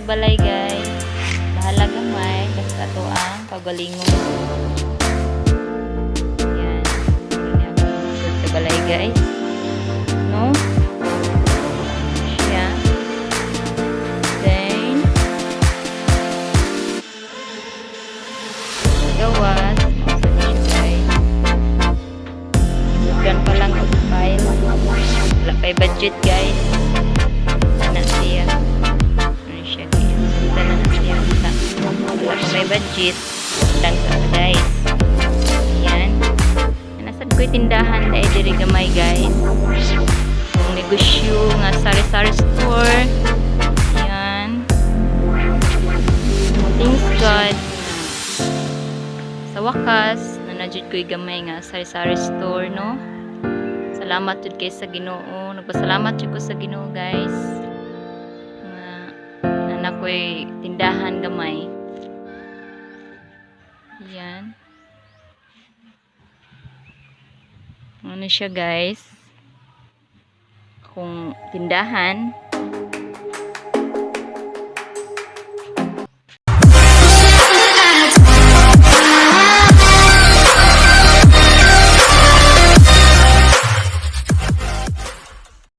balay, guys. Bahala gamay basta to ang kaugalingon. Yan. Ano niya akong sud sa balay, guys. No? Siya. Then, gawas. Mausa ni siya, guys. Sudlan pa lang og file. Wala pa'y budget, guys. Na siya. Ano siya, guys. Sudlan na na siya. Sa, wala pa may budget. Lang sa guys. Ayan. Nasad ko'y tindahan dahil diri gamay, guys. Kung negosyo nga sari-sari store. Ayan. Thanks God na sa wakas na jud ko'y gamay nga sari-sari store, no. Salamat jud kay sa Ginoo. Nagpasalamat jud ko sa Ginoo, guys. Nga na ko'y tindahan gamay. Ayan. Ano siya, guys? Kung tindahan.